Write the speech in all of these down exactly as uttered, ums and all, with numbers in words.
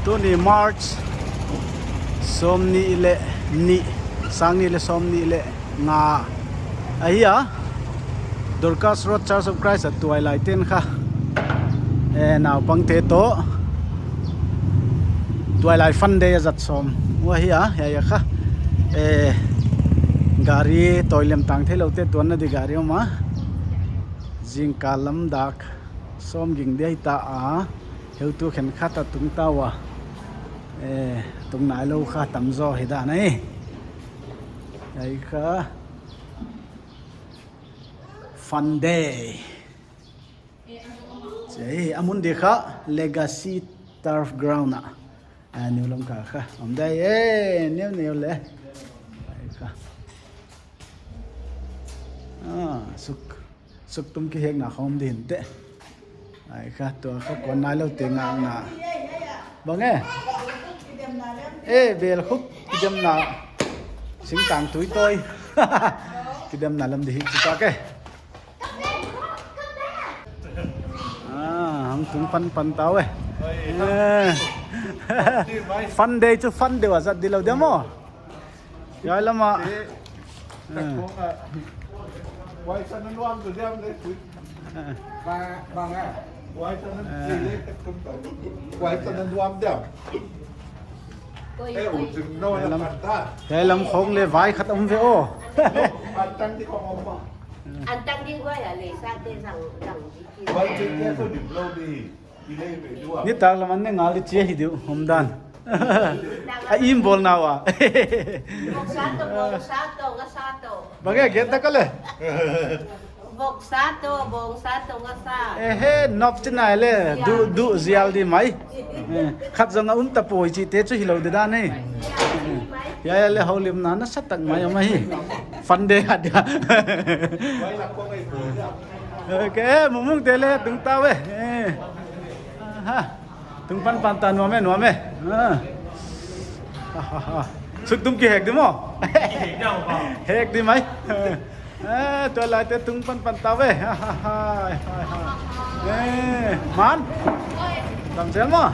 Tuni March sawmnih leh nih, sang nih leh sawmnih leh nga ahi a. Dorcas Road Church of Christ a tuailaite'n kha, eh, naupangte toh tuailai fun day a zat sawm uh ahi a, hiai a kha, eh, gari tawi lem tang theiloute tuanna di gari om a. Zingkal lam dak sawm ging dia hita a. Heutu khenkhat a tung ta ua. Eh, tung nailou kha tamzaw hi dan ahi. Hiai kha fun day. Hiai a mun di kha Legacy Turf Ground a. Ah, New Lamka kha. Om dai e, neu neu le. Hiai kha. Ah, suk. Suktum kihekna khawm din te. Hiai kha, tua kha kuan nailoute ngakna. Bang e? Eh, bel khuk kidemna. Singtang tui tawi. Kidemna lam di hi chi ta ke. Ah, hong tung pan pan ta ve. Eh. Fun day chu fun day a zat di lou diam maw. Hiai lam a. Eh. Wai san nan nuam tu diam le tu. Eh. Bang, bang a. Wai san nan, eh, le tu. Wai san nan nuam diam. Eh, u jing no na pan ta. Hiai lam khong le vai khat om ve aw. An tang di khong om ba. An tang di wai a le sa te sang, sang di ki. Wai te te so di blow di. Nitak lam an ne ngal di chia hi diu, om dan. A im bawl na ua. Bawngsa toh, bawngsa toh, ngasa toh. Bang e, gen ta ka le. Bawngsa toh, bawngsa toh, ngasa. Eh, he, nop chi nai le, du, du zial di mai. Eh, khat zong a um ta poi chihte chu hilou di dan e. Hiai a le houlimna nasa tak mai om ahi. Fun day a dia. Ok, mumung te le tung ta ve. Eh. Aha. Tung pan pan ta, nuam e, nuam e. Ah. Ah, ah, ah. Suktum kihek di maw? Hek di mai. Eh, tuailaite tung pan pan ta ve. Ha, ha, ha, ha, ha. Eh, man. Damsel maw?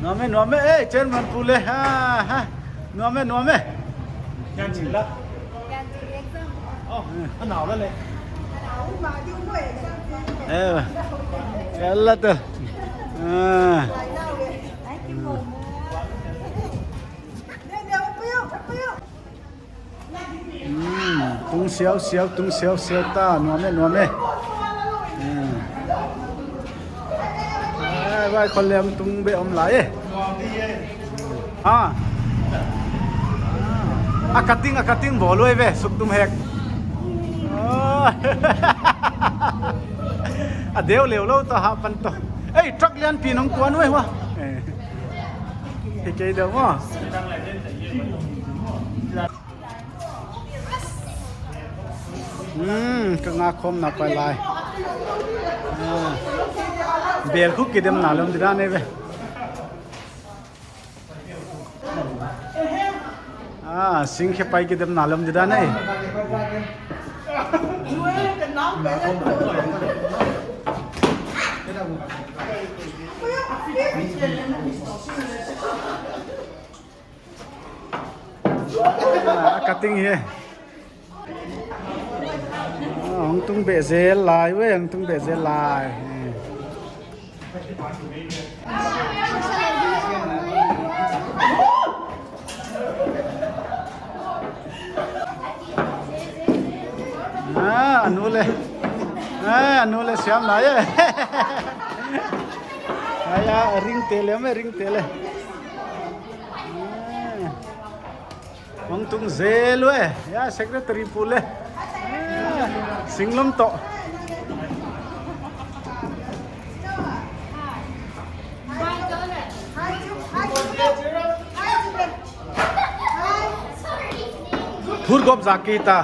Nuam e, nuam e. Eh, chairman pu le. Ha, ha. Nuam e, nuam e. Yan ching la. Oh, a nau la le. Eh, kala tu. Ah. Hmm, tung siau siau, tung siau siau ta, nuam e, nuam e. Hmm. Eh, vai khol lem tung be om lai e. Ah. A cutting, a cutting bawl uai ve, suktum hek. Ah. A deu leu lou ta ha pan to. Ei, truck lianpi nong kuan uai hua. Eh. Hi kei deuh maw. Hmm, ka nga khawm na pai lai. Ah. Bel khuk kidemna lom di dan e ve. Ah, sing khe pai kidemna lom di dan e. Ah, cutting hi. Ah, hong tung beh zel lai ve, hong tung beh zel lai. Ah, a nu le. Ah, a nu le siam lai e. Ai a, ring te le, me ring te le. Ah. Hong tung zel ve. Ya, secretary pu le. Ah, singlom toh. Thur gop zak kita.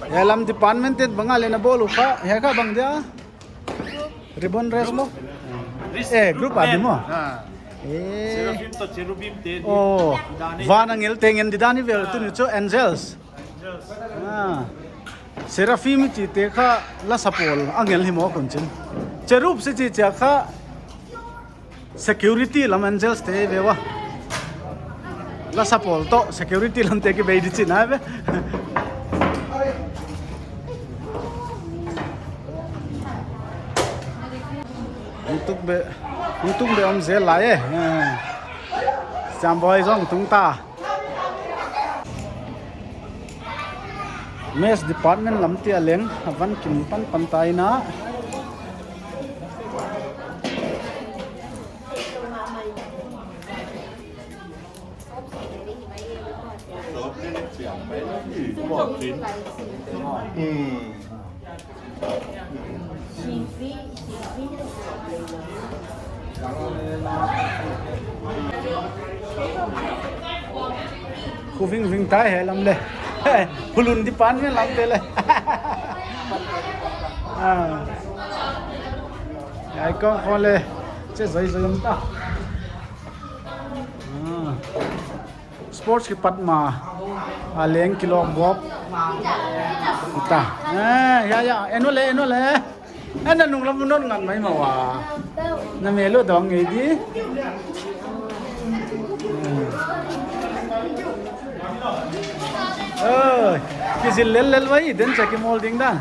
Ya, lam department te bang a le na bawl uh kha, ya kha bang dia. Ribbon race maw? Eh, group a di maw? Ha. Eh. Seraphim toh Cherubim te di. Oh, dan e. Van angel te ngen di dan i vel tuni chu angels. Angels. Ah. Seraphim i chihte kha lasa pawl angel hi maw kon chin. Cherubs i chih chiang kha security lam angels te ve ua. Lasa pawl toh security lam te kibei di chihna ve. Hong tung beh, hong tung beh om zel lai e. Eh. Siam Boi zong tung ta. Mess department lam te a leng, a van kim panpan ta in a. Hmm. Khuving ving tai he lam le. Hulun department lam te le. Ah. Ai kong kong le. Che zoi zoi om ta. Ah. Sports kipat ma a leng kilawm bawk ta. Eh, ya, ya, en ua le, en ua le. En a nung lam non ngat mai ma ua. Na mel uh dawng ngei di. Eh. Oh, kizil lel lel vai, den cha kimawl ding dan.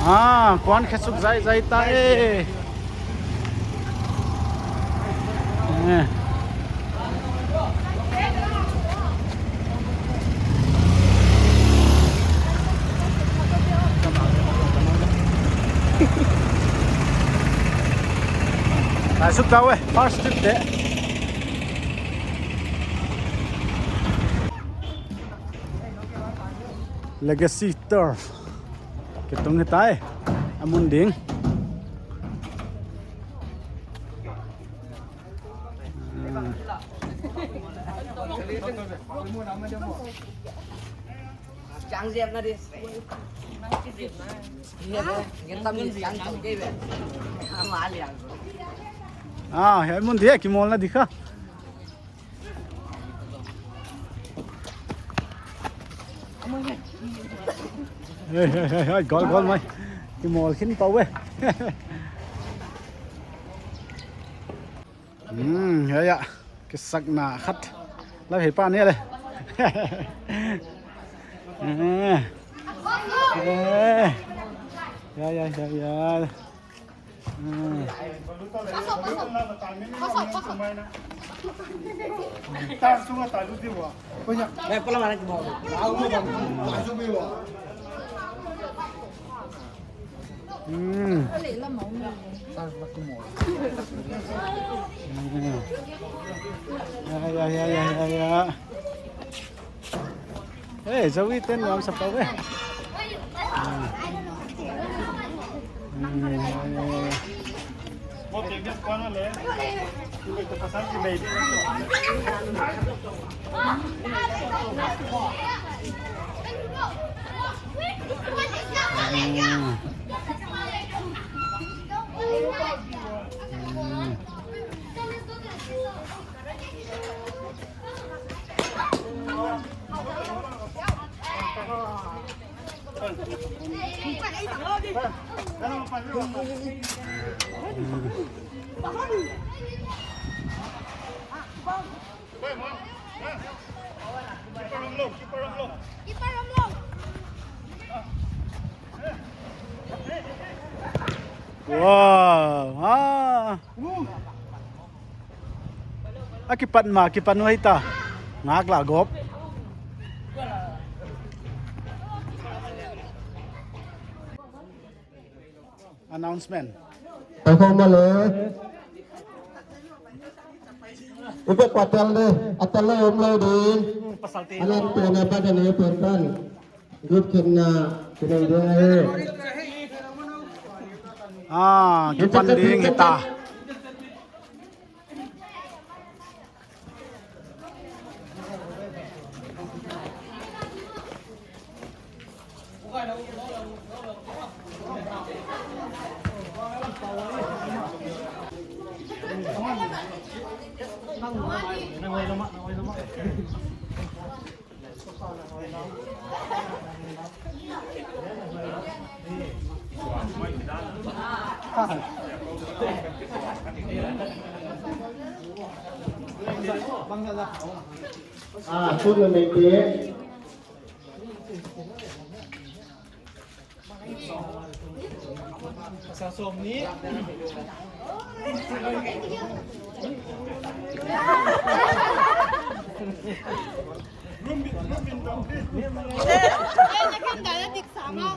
Ah, kuan khe suk zai zai ta e. Eh. Lai suk ta ve, first trip te. Legacy Turf. Kitung hi tai. A mun ding. Ah, hiai mun dia kimawlna di kha. Hei, hei, hei, hei, gol, gol mai. Kimawl khin pau e. Hmm, ya, ya. Kisakna khat. Lau hei pa ni le. Eh. Eh. Ya, ya, ya, ya. Hmm. Hmm. Ya, ya, ya, ya, ya, ya. Hey, Zoe, ten nuam sa pau e. Hmm. Hmm. Wow, ah. A kipan ma, kipan uh hita. Ngak la gop. Announcement. Takho male. Ipe patel de, atel le om le de. Alam tu na pa de ne pertan. Group kena, kena dia. Ah, kipan ding hita. Ah, tu na mai te. Sa som ni. Eh, na kan dah dik sama.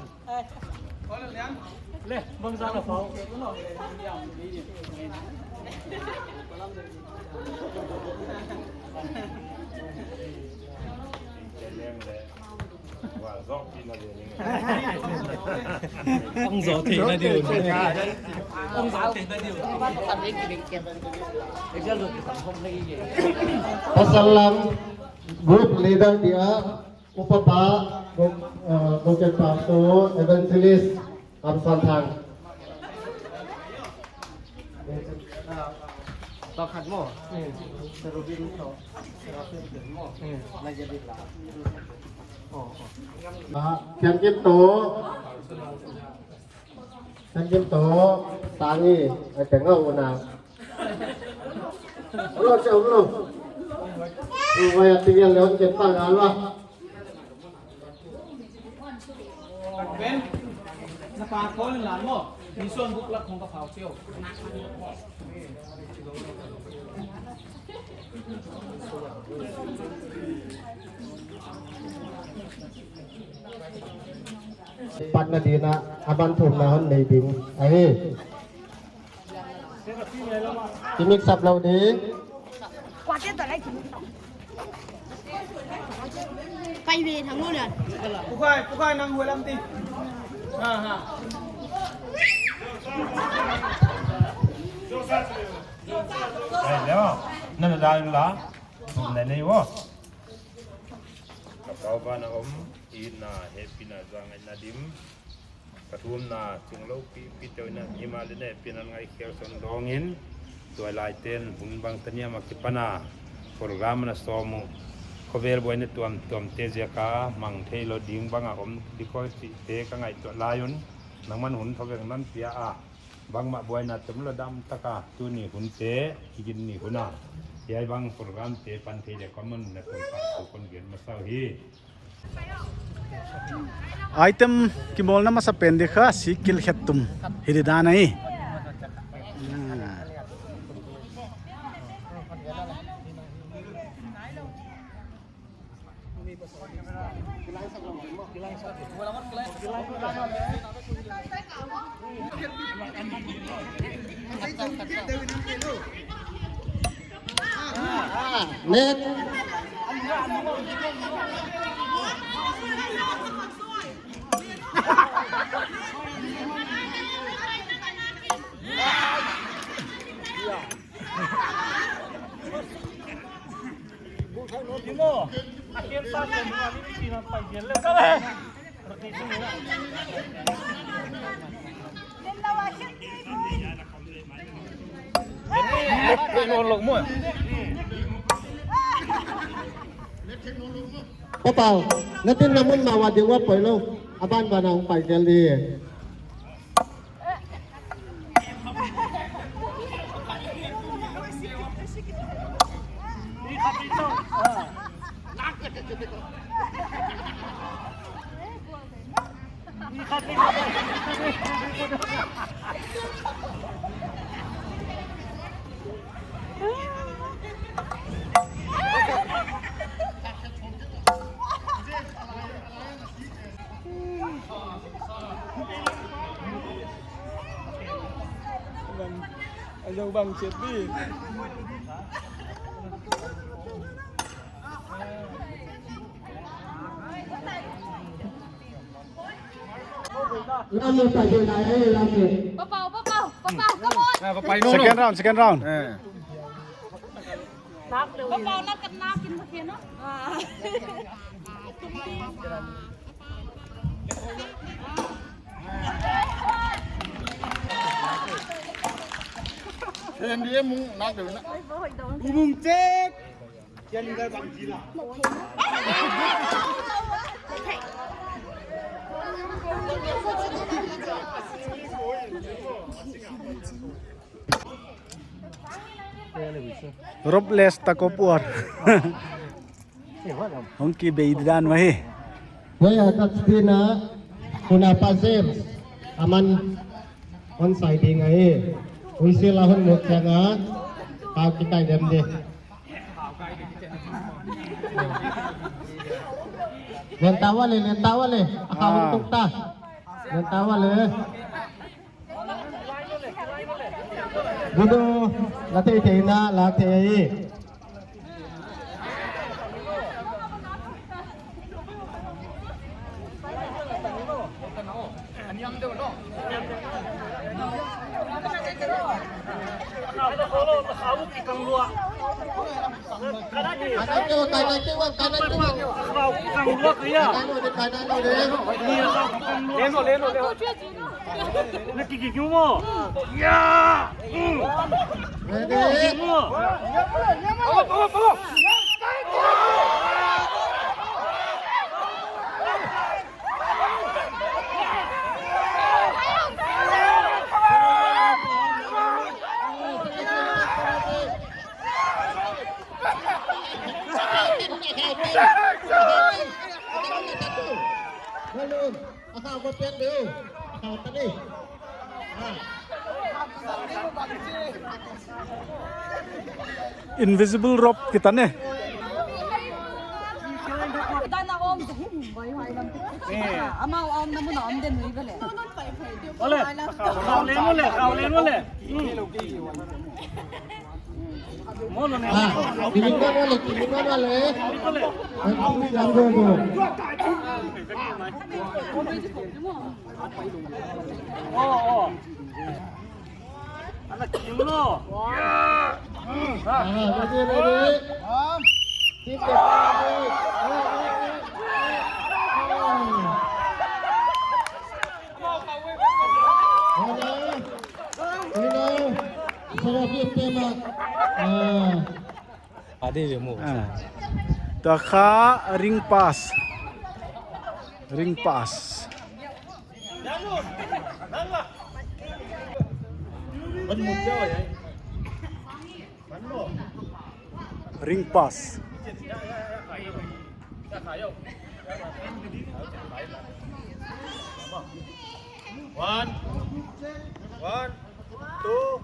Le, bangzah na pau. Ong zo te na diu. Ong zo te na diu. Pasal lam group leader dia, Upa pa, Go-, uh, Goket Pastor, Evangelist, Kamsan Thang. Pakhat maw. Hmm. Serubin toh. Serafin maw. Hmm. Lagi di la. Oh, oh. Ah, Kian Kim toh. Kian Kim toh. Tangi, ai tengah una. Lo, cakap lo. Lo, wai tinggal lewat kita, kan, lah. Ben, na pa ko le lan mo. Mission book lak khong ka phau tio. Patna dina, aban thumna hon nei ding. Ahi. Kimik sap lou ding. Pai ve thang lo le. Pukai, pukai nang hulam ti. Ha, ha. Ai, leo. Nana dai la. Nana nei wo. Ka pau ba na om, i na happy na zang na dim. Ka thumna chungloupi, pi teuh ina, himahleh na pi nan ngai khel son dongin, tuailai ten hun bang taniam a kipan a, program na sawm uh, khovel buaina tuamtuam te ziaka, mang theilou ding bang a om, dikoi chihte ka ngaihtuah lai un, nangman hun thoveng nan pia a, bangmah buaina tum lou dam taka, tuni hunte, kigin ni hun a, hiai bang program te pan thei leh kon man na tum pa, kon gen masa uh hi. Item kimawlna masapen di kha, sikil khet tum. Hi di dan ahi. Ah. Net. Papau, na tin na mun ma wa ding wa poi lou. Aban ban a hong pai zel di. Bang, a zong bang chet di. Lamu tak dia nak, eh, lamu. Papau, papau, papau, come on. Ah, papau, no, no. Second round, second round. Eh. Papau, nak kena kin pakai, no? Ah. N D A mung nak deu na. Umung cek. Rope race tak ko puar. Hong kibei dan mah hi. Wei a tak stina kuna pa James. Aman hon sai ding ahi. Uisi la hon mut chang a. Kau kikai dem di. Len ta ua le, len ta ua le. A kau hon tuk ta. Len ta ua le. Gudo, la thei thei na, la thei ahi. Invisible rope kita ne. Dana om, hum, boy, hai lam. Ama om na mun om den wi bele. Ole, kau len ole, kau len ole. Ah, timingan wale, timingan wale. Timingan wale. Oh, oh. Anak timingan. Ah, ready, ready. Keep the ball. Tua kha ring pass. Ring pass. Ring pass. One. One. Two.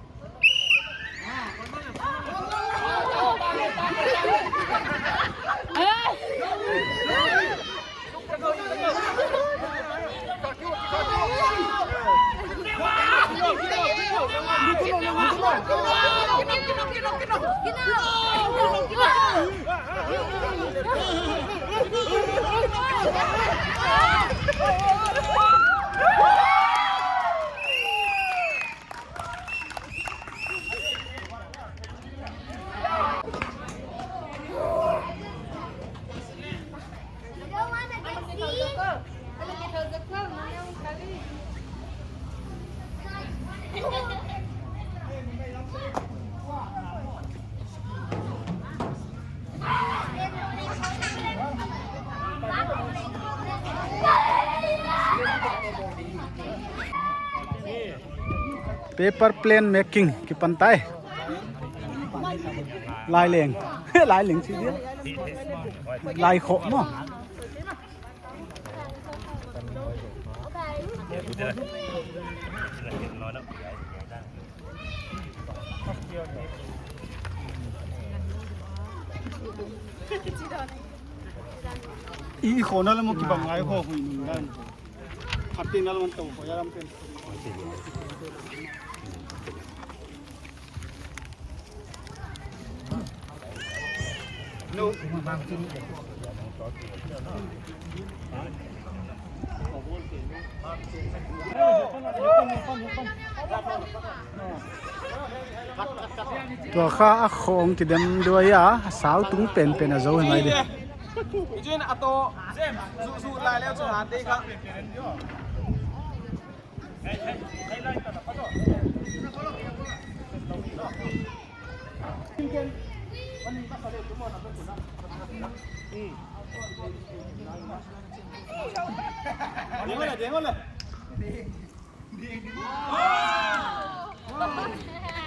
Paper plane making kipan tai. Laileng. Laileng chi dia. Lai khoh maw. I khoh na leh maw kibang ngai khoh hui nung dan. Khat te na leh maw tou khoh ya lam pen. Tua kha a khong kidem duai a, a sau tung penpen a zou hi mai di. Ijin ato, zu, zu lai leh zu han dei kha.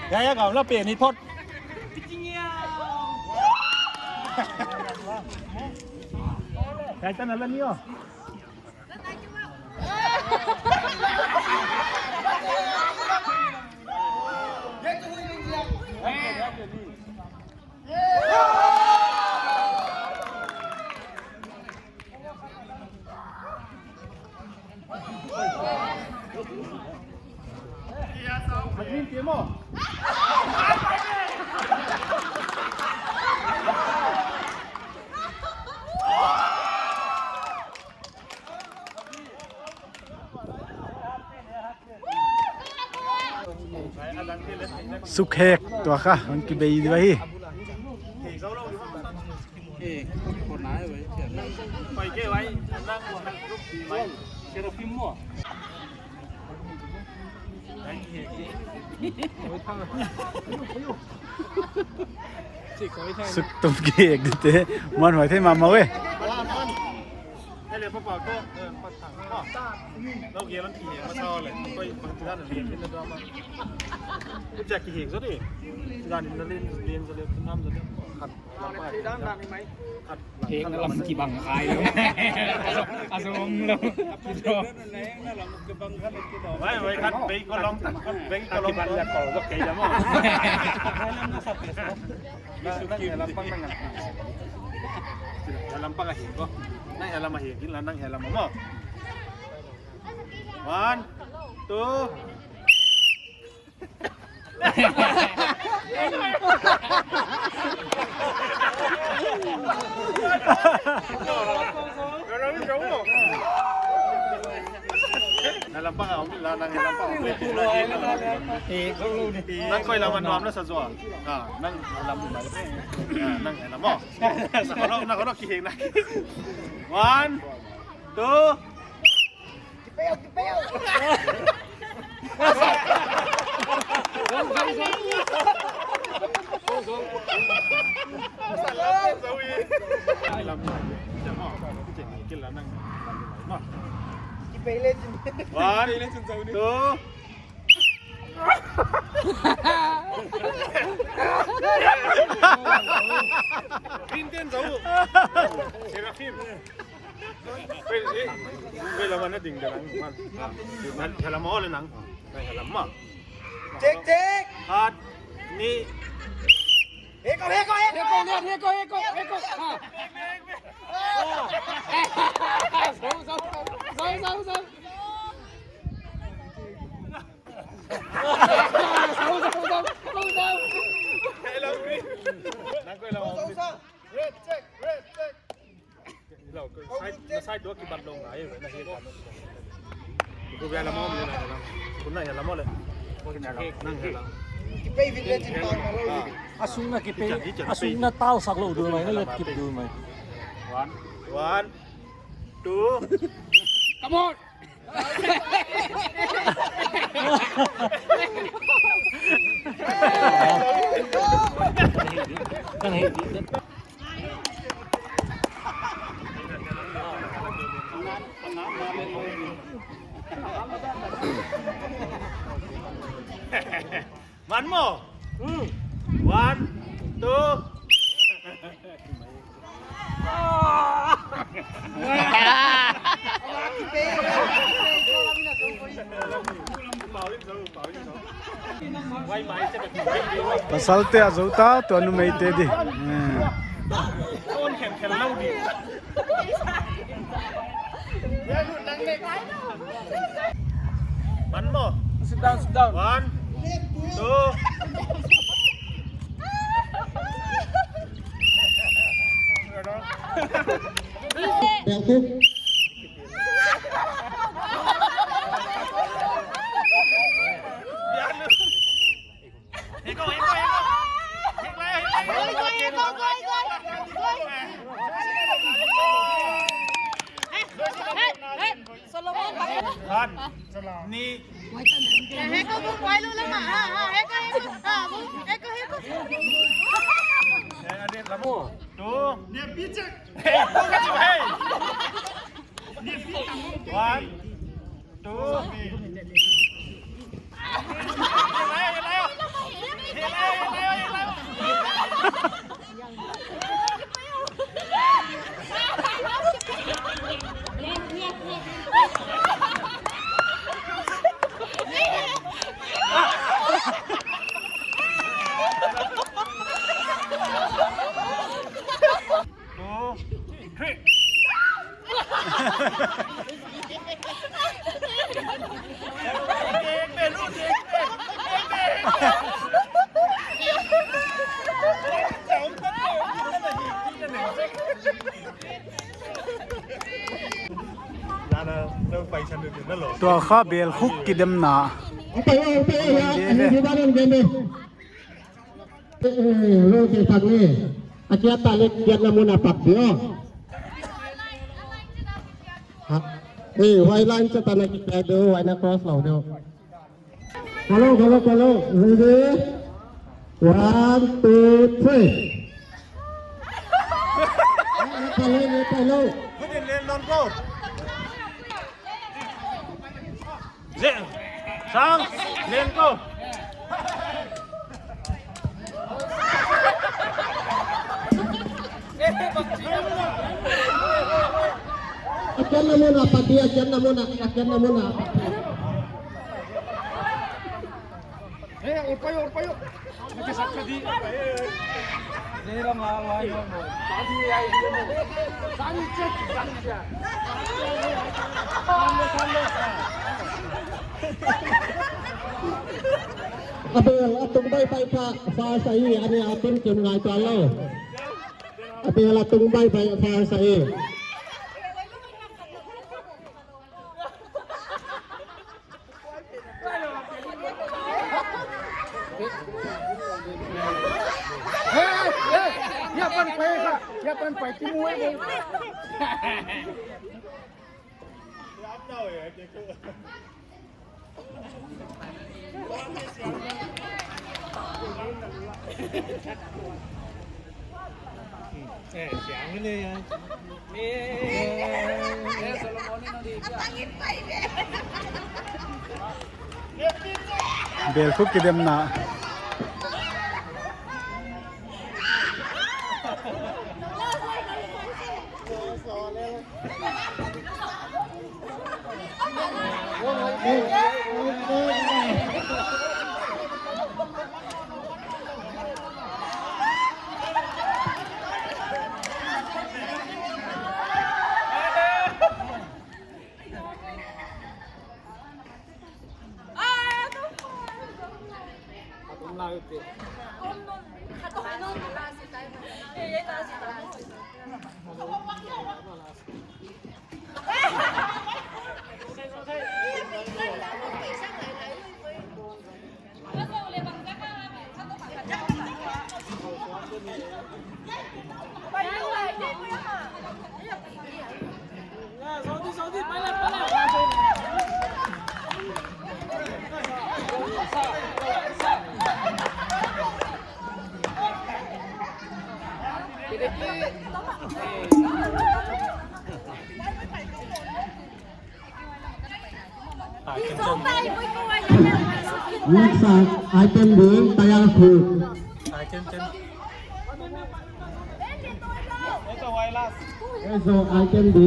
Ya, ya, kau lah pen ni pot. Kaitan ala ni oh. Sukhek tua kha, hon kibei di vai. Suk tum kihek di te, man huai thei mahmah ve. Hele, pa pa ko, eh, pa thang. Ah. Lo ge lan ki he, ma sao le. Koi, pa tu dan le, ni na dua ma. Ku ja ki he zo de. Tu dan ni na len, len zo le, tu nam zo le. Khat, lam pa. Khat, lam. Hek lam kibang khai lo. Aso, aso om lo. Vai, vai, khat, bei ko long, khat, bei ko long. Kibang ya ko, zo kei da mo. Nang, nang he lam pang nang. He lam pang ahi ko. Nang he lam ahi, gin la nang he lam mo. One, two. He lam pang ah, om la nang he lam pang. Nang koi lam nuam na sa zo. Ah, nang lam mai. Ah, nang he lam mo. Na ko lo, na ko lo ki he na. One, two. One, two. Tintin zau. Seraphim. Wei, wei, wei, lam na ding de lang, man. Nan, he lam mo le nang. Nan, he lam mo. Check, check. Hat, ni. Heko, heko, heko. Heko, heko, heko, heko. Ha. Zau, zau, zau, zau, zau. Zau, zau, zau, zau, zau. He lam ni. Nang koi lam mo. Red, check, red, check. Lau, ko side, na side dua kibat long ai, na he lam. Ko bia lam mo le na lam. Ko na he lam mo le. Nang he lam. Kipei vin le chin pang ka lo. Ah. A sung na kipei, a sung na tal sak lou dua mai, na let kip dua mai. One, one, two. Come on. One more. Hmm. One, two. Pasalte a zou ta, tua numeite di. Hmm. One more. Sit down, sit down. One, two. Solomon, khat, ni, Heko, heko, heko. Two. Hey, go get him, hey. One, two. Two, three. Tua kha Belkhuk kidemna. Ante ve. Eh, eh, lo ke tak ni. A kiat ta leh kiatna mun a pat ding. Ha. Eh, huai line chiat a na kiat ding, huai na cross lou ding. Hello, hello, hello. Ready? One, two, three. Eh, eh, hello, eh, hello. Zek, sang, len ko. A kiatna mun a pat ding, a kiatna mun a, a kiatna mun a pat ding. Eh, orpayo, orpayo. A bel a tung baibai pha, first ahi, a ni a team kim ngai tuan lou. A bel a tung baibai, first ahi. Hey, hey, hey, ya pan pai ka, ya pan pai ki muai. Belkhuk kidemna. Next, uh, item B, tayar khu. Next, uh, item B,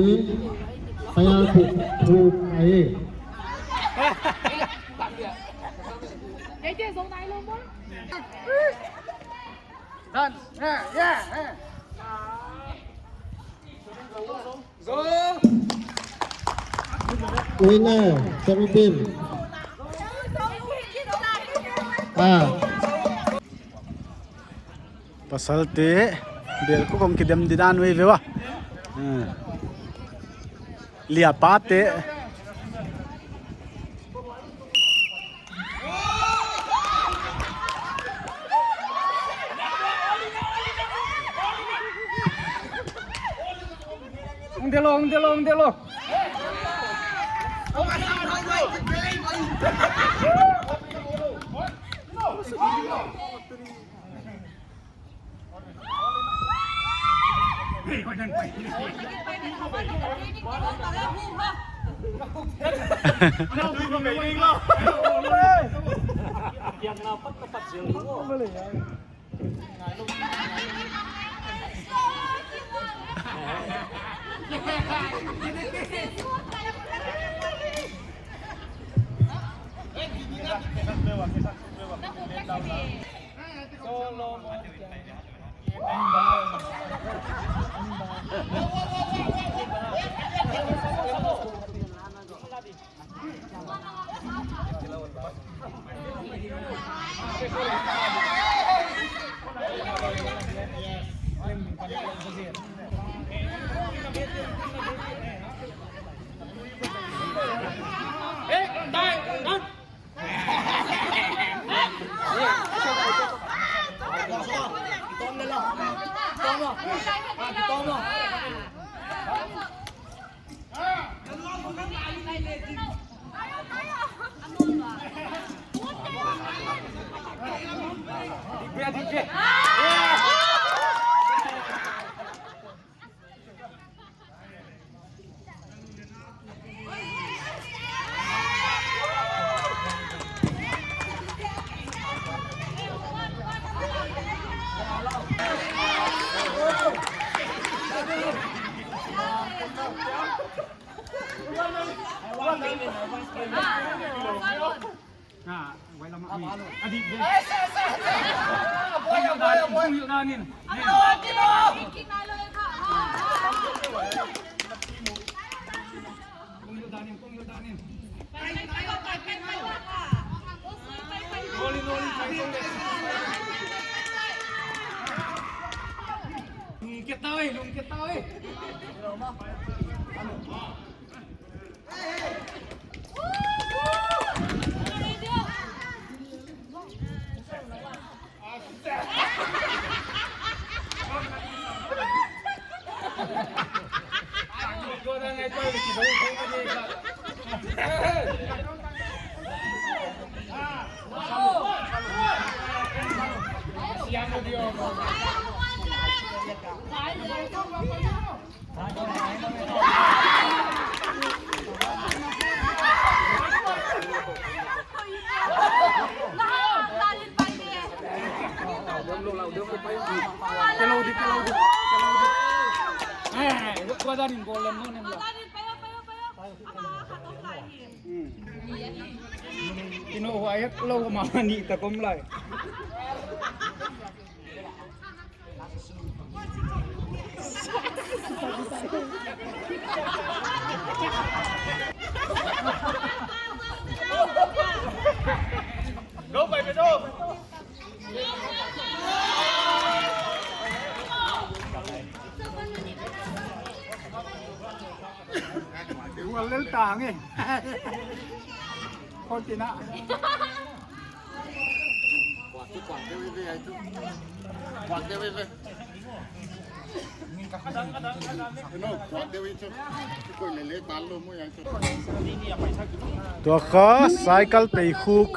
tayar khu, khu, ahi. Done. Yeah, yeah, yeah. Winner, seventeen. Ah. Pasalte, Belkhuk kong kidem di dan wei ve ua. Hmm. Lia pate. Ong delo, ong delo, ong delo. Ah, wai lam ah. Kung yuk danin. Kung yuk danin, kung yuk danin. Lungkit ta oi, lungkit ta oi. Ino huai het lou mah ni ta kom lai. Go, baby, go. Ua lel tang e. Kau tina. Tua kha cycle pei khuk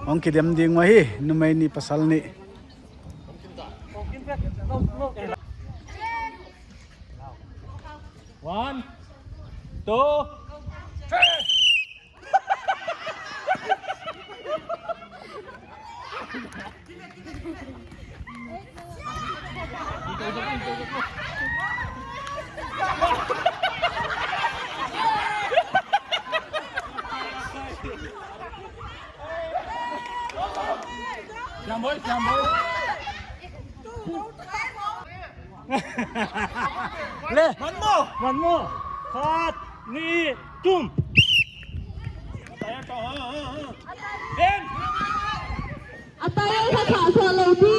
hong kidem ding uh ahi, numei nih pasal nih. One, two, three. Siam boy, siam boy. Le. One more. One more. Khat, nih, thum. Ben. A tai a sa sa sa lou di.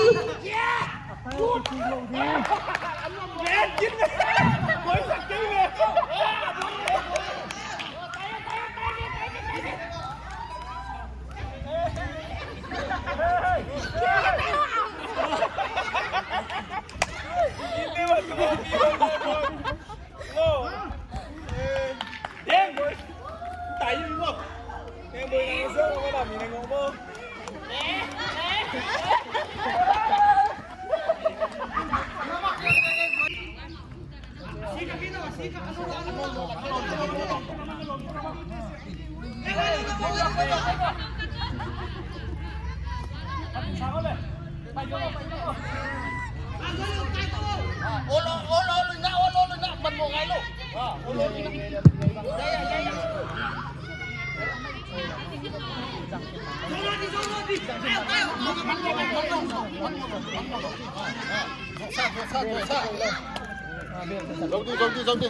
Jom di, jom di, jom di.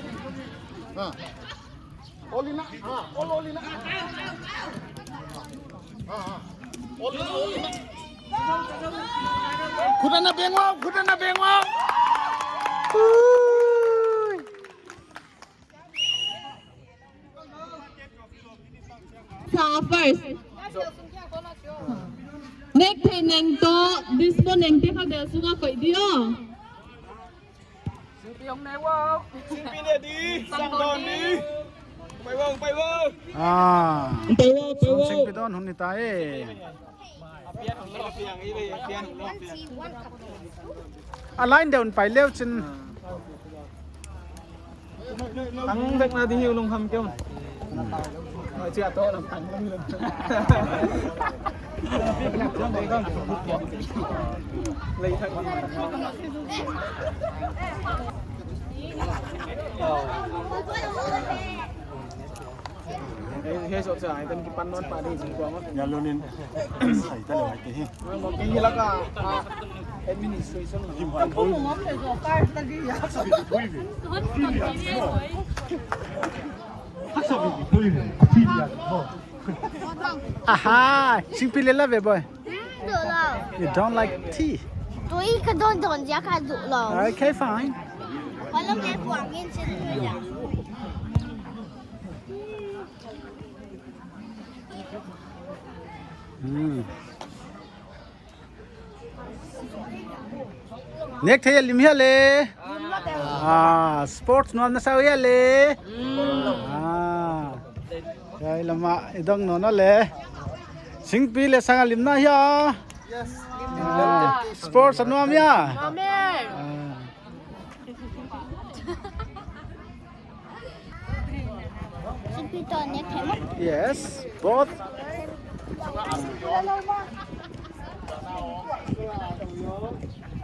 Ha. Oli na. Ha, oli, oli na. Ha, ha. Oli na, oli na. Khut ana beng uh, khut ana beng uh. Ui. Sa first. Nek thei neng toh, dispo neng te kha bel sunga koih di o. Singpi hong ne wow. Singpi ne di, sang don di. Pai wow, pai wow. Ah. Pai wow, pai wow. Singpi don hong ni ta e. A line deuh in pai leu chin. Tang vek na di hiu lung ham keu. Ai, chia to lam tang lam lam. Lei thang. Hei, hei, sok sa, ai, tan ki pan non pa di, sing kuang. Ya lo nin. Sai ta le ai te hi. Mo ke hi la ka, ah, administration. Kim han ko. Haksa bi di pui ve. Haksa bi di pui ve. Kim ya ko. Aha, singpi le la ve boy. Duh lou. You don't like tea? Tui ka don don ziak a duh lou. Okay, fine. Ka lou le buang in sin ya. Hmm. Nek thei lim hia le. Ah, sports nuam na sa uh hia le. Ah. Hiai lam ah i dong nawn le. Singpi le sang a lim na hia. Yes. Ah, sports a nuam hia. Amen. Ah. Singpi toh nek thei maw. Yes, both.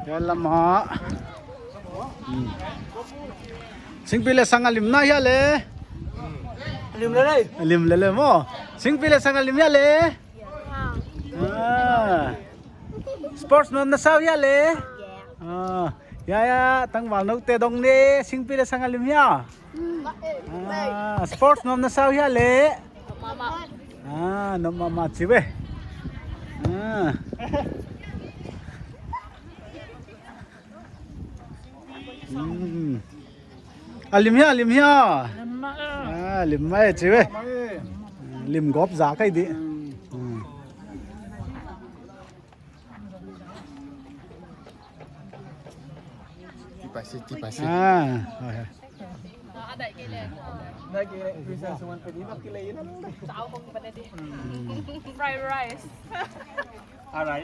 Hiai lam ah. Hmm. Singpi le sang a lim na hia le. Lim le le. Lim le le maw. Singpi le sang a lim hia le. Ah. Sports nuam na sa uh hia le. Ah. Ya, ya, tangval nou te dong ne, singpi le sang a lim hia. Ah, sports nuam na sa uh hia le. Ah, nuam mahmah chi ve. Ah. Hmm. A lim hia, a lim hia. Ah, lim mai chi ve. Lim gop za kai di. Hmm. Tipasi, tipasi. Ah, okay. Fried rice. Alright.